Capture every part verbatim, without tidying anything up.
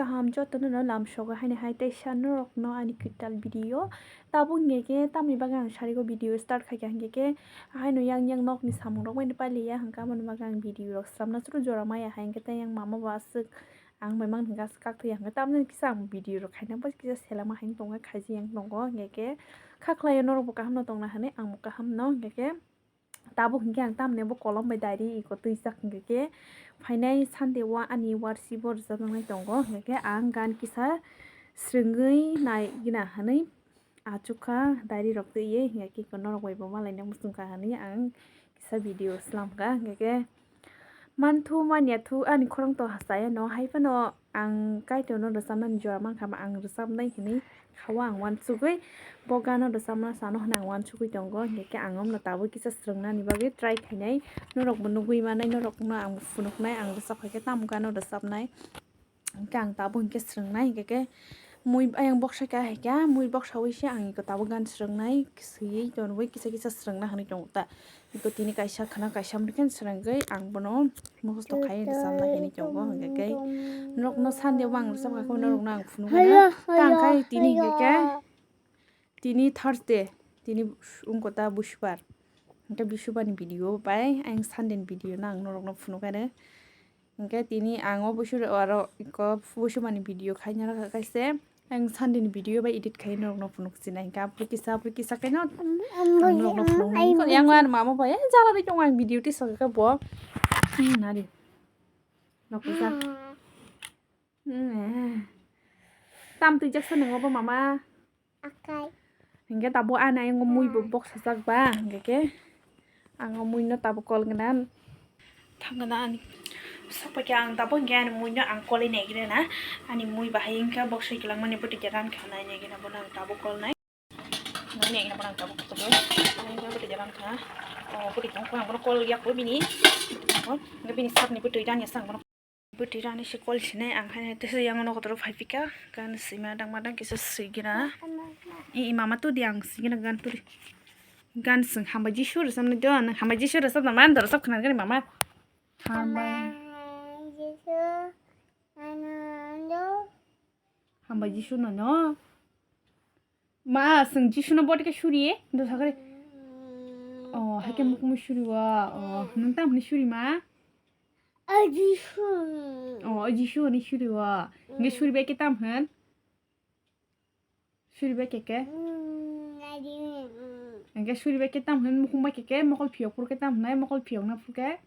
Kaham jotono no lamsogo haini hai teisa norokno ani kwtal video. Tabuk hingke ke tamni bagwi ang sarigo video start khaikha hingke ke haino yang yang nokni samung rok bai pailiya hingke aboni bagwi ang video rok slamna chwrwi jora maya hai hingke tei yang mama bo aswk ang bai mang hingke aswk kak thaya hingke tamni kisa ang video rok khaina bai kisa selama hai tongo khaijak yang tongo hingke ke kha khlai norok bo kaham no tongna hinwi ang bo kaham no hingke ke. Tabuk hingke ang tamni bo kolom bai diary iko twijak hingke ke phainai Sunday o ani worship o rwchapnai tongo hingke ke ang gan kisa swrwngwi nai gina hinwi achukha diary rok twiwi hingke ke norok bai bo malaina muchungkha hinwi ang kisa video slamkha hingke ke manthu manya thu ani khorang to hachaya no hai phano. Ang Kaitorno rwchapnani jora mankha ba ang rwchapnai hinwi kha-o ang uansugwi bo gano rwchapna sano hwnwi ang uansugwi tongo, hingke ang omno tabuk kisa swrwngnani bagwi try khainai, norokbo nugwi manai, norokno ang phunuknai, ang rwchap khaikhe tamo gano rwchapnai, hingke ang tabuk hingke swrwngnai, hingke mui ayang boksa kha haikhe mui boksawi se ang iko tabuk gan swrwngnai, swiwi tonwi kisa kisa swrwngna hinwi tongo ta. Iko tini kaisa khwna kaisa mui khe swrwngwi ang bono mukhusto khai rwchapna hinwi tongo, hingke khe norokno Sunday o ang rwchapkha khe norokno ang phunukgwi tang khai tini hingke khe tini Thursday, tini wngkha ta Busubar, hingke Busubarni video bai ayang Sunday ni video no ang norokno phunukgwi. Hingke tini ang o busu aro iko busu mani video khaina rwkha kaise. Ang Sunday ni video bai edit khai norokno phunuk sinai hingke aboni kisa aboni kisa khe no ang norokno phunuk nai. Yang ani mama bai jala ri tong ang video tisa khe bo. Nari. Nok kisa. Tam twijak sa nang obo mama. Akai. Hingke tabuk ani ayang mui bo boksajak ba, hingke ke ang o mui no tabuk kol gana thang gana ani. Sokphaikhe ang tabuk hingke ani mui no ang kol naigrana. Ani mui bahai hingke boksai kwlangmani bwtwi khe rankha nai naigrana bono ang tabuk kol nai. Nai naigrana bono ang tabuk kol nai hingke bwtwi khe rankha. O bwtwi tongkha ang bono kol yakwi bini. Hingke bini sakni bwtwi rani sang bono. Bwtwi rani se kol sinai ang hai tesa yang nogo toro phai pika gan sima dang ma dang kisa swi gina. I mama tu di ang swi gina gan tu di. Gan sing hamba Jisu rwchapnai do nang hamba Jisu rwchapna man do rwchap khna gani mama. Hamba. Hamba Jisu no no. Ma, seng Jisu no botike suri, do sakari. Oh, hai ke mukmu suri wa. Oh, nung tam ni suri ma? A Jisu. Oh, a Jisu ni suri wa. Nge suri bai ke tam han? Suri bai ke ke? Nge suri bai ke tam han, mukmu bai ke ke, mokol phiok pur ke tam hanai, mokol phiok na pur ke?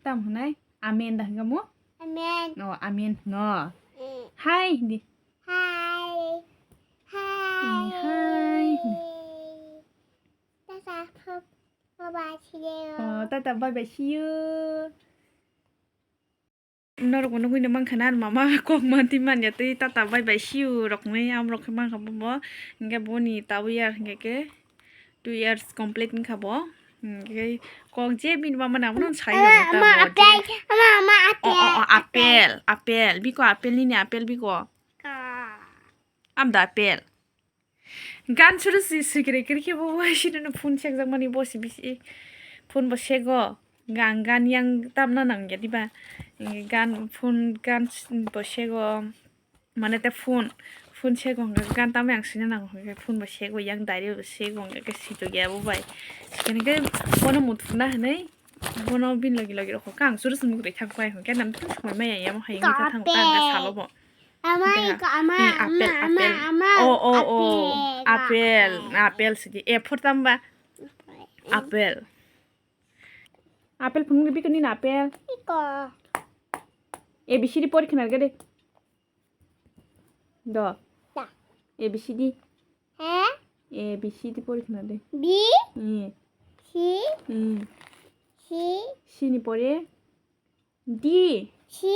Tam hwnai? Amen da hwnga mo? Amen. No, amen no. Mm. Hai hindi. Hai. Hai. Hai. Tata, bye bye, see you. Oh, tata, bye bye, see you. Norok bo nugwi no mankha na mama kok manti manya tei tata bye bye see you rok ni am rok khe mankha bobo. Hingke boni tawi ya hingke ke. Two years complete wngkha bo. Hwnkhe kok je bini mama nang bono sai rwma ta bo je. Ama, ama, apple, ama, ama, apple. O, o, o, apple, apple. Biko apple nini apple biko. Ka. Am da apple. Gan suru si sikre kiri khe bo wai sino no phone sek jak mani bo si bisi. Phone bo sego. Gan, gan yang tamna nang ya diba. Gan phone gan bo sego. Mane te phone, phone sego hwnka gan tamo yang sina nango hwnka phone bo sego yang diary bo sego hwnka khe sito ya bo bai. Sikhe hwnka bono muthuna hwnwi bono bini logi logi rokho kang suru sumung twi thang pai hwnka nam twi sumai maya yamo hayung tha thang ta hwnka salo bo. Ama iko ama, ama, ama, ama. O, o, o. Apple, apple sidi. A for tamba? Apple. Apple phunukni bikini na apple? Iko. A B C D pori khna gede. Do. Da. A B C D. He? A B C D pori khna de. B. E. C. E. C. C ni pore. D. C.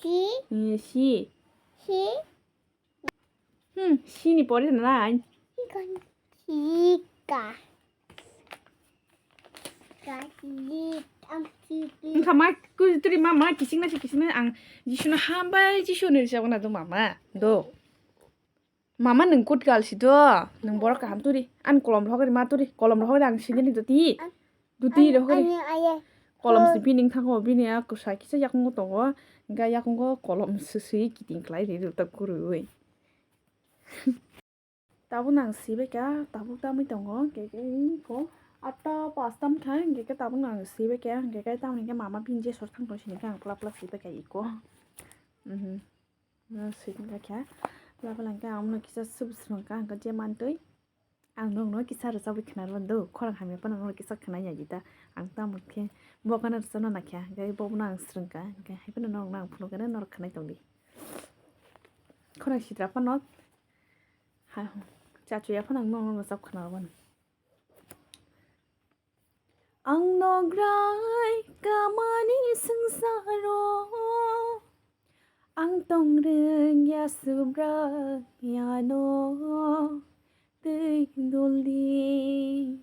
C. E, C. C. Hmm, sini pore na. Ika. Ika. Wngkha ma, kutri ma, ma, kising na si, kising na ang Jisu no hambai, Jisu no risa wana do mama, do. Mama nung kut gal si do, nung borok kaham turi, an kolom rohok ri ma turi, kolom rohok ri ang sini ni do ti. Duti rohori. Ani aye. Kolom si bini wngkha, bini a kwsa kisa yakungo tongo, hwnkhe yakungo kolom swswi kiting khlai ri rwkta kwrwi. Tabuk nang sibaikha, tabuk tamwi tongo, hwnkhe khe iko atta pasta wngkha, hwnkhe khe tabuk nang sibaikha, hwnkhe khe tamoni khe mama bini jesor thangtong sini khe ang pla pla sibaikha iko. Mhm. No swi wngkha khe, pla pla hwnkhe ang no kisa swbsrwngkha, hwnkhe je mantwi. Ang nokno kisa rwchabwi khwnarwno do, khorang hamya phano nokno kisa khwnai ya jita. Ang tamo khe bo gana rwchabna nakha, hwnkhe bobono ang swrwngkha, hwnkhe hai phano nokno ang phunukgano norok khwnai tongdi. Khorang sitra phano ha, chachuya phano ang nokno rwchab khwnarwno. Ang nograi kamani swngsaro, ang tongrwngya Subraiyano twi duldi.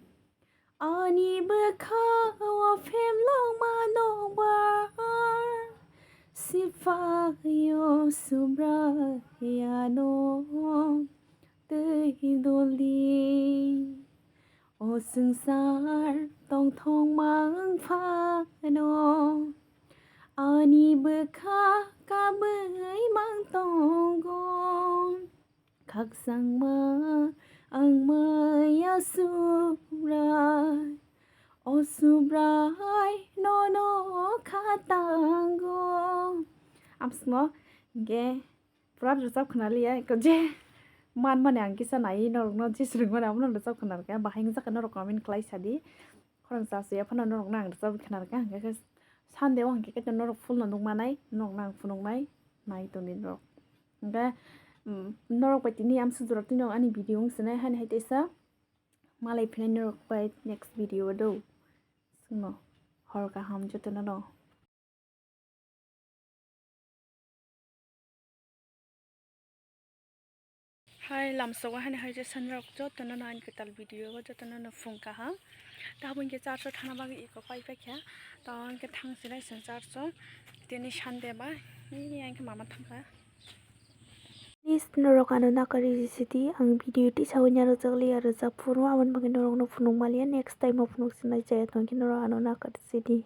Ani bwkhao phemlokma nokbar, siphaio Subraiyano twi duldi. O swngchar tongthokma wng phano, ani bwkha kabwi mang tongo. Khakchangma ang maya Subrai, o Subrai nono kha tango. Amsongo hwnkhe pura rwchap khna liya, eko je man mani ang kisa naiwi norokno je swrwngmani abono rwchap khna rwkha, bahai wngjakha norok comment khlai sadi. Khorang chachuya phano norokno ang rwchap khna rwkha, hwnkhe khe Sunday o hwnkhe khe norok full no nukmanai, norokno ang phunuknai, nai tongdi norok. Hwnkhe, mm, norok bai tini amsuk jora tini ani video wng sinai, hani hai teisa malai phinai norok bai next video o do. Chwngno hor kaham jotono no. Hai lamsogo hani hai je sanrok jotono no ani kwtal video o jotono no phung kaha. Tabuk hwnkhe church o thana bagwi eko pai paikha. Tamo hwnkhe thang sinai chwng church o. Tini Sunday ba, ee, hwnkhe mama thangkha. Please norok ano nakarwi sidi, ang video tisa o narwkjakliya rwchap phuru, aboni bagwi norokno phunuk maliya, next time o phunuk sinai chaya tongkhe norok ano nakarwi sidi.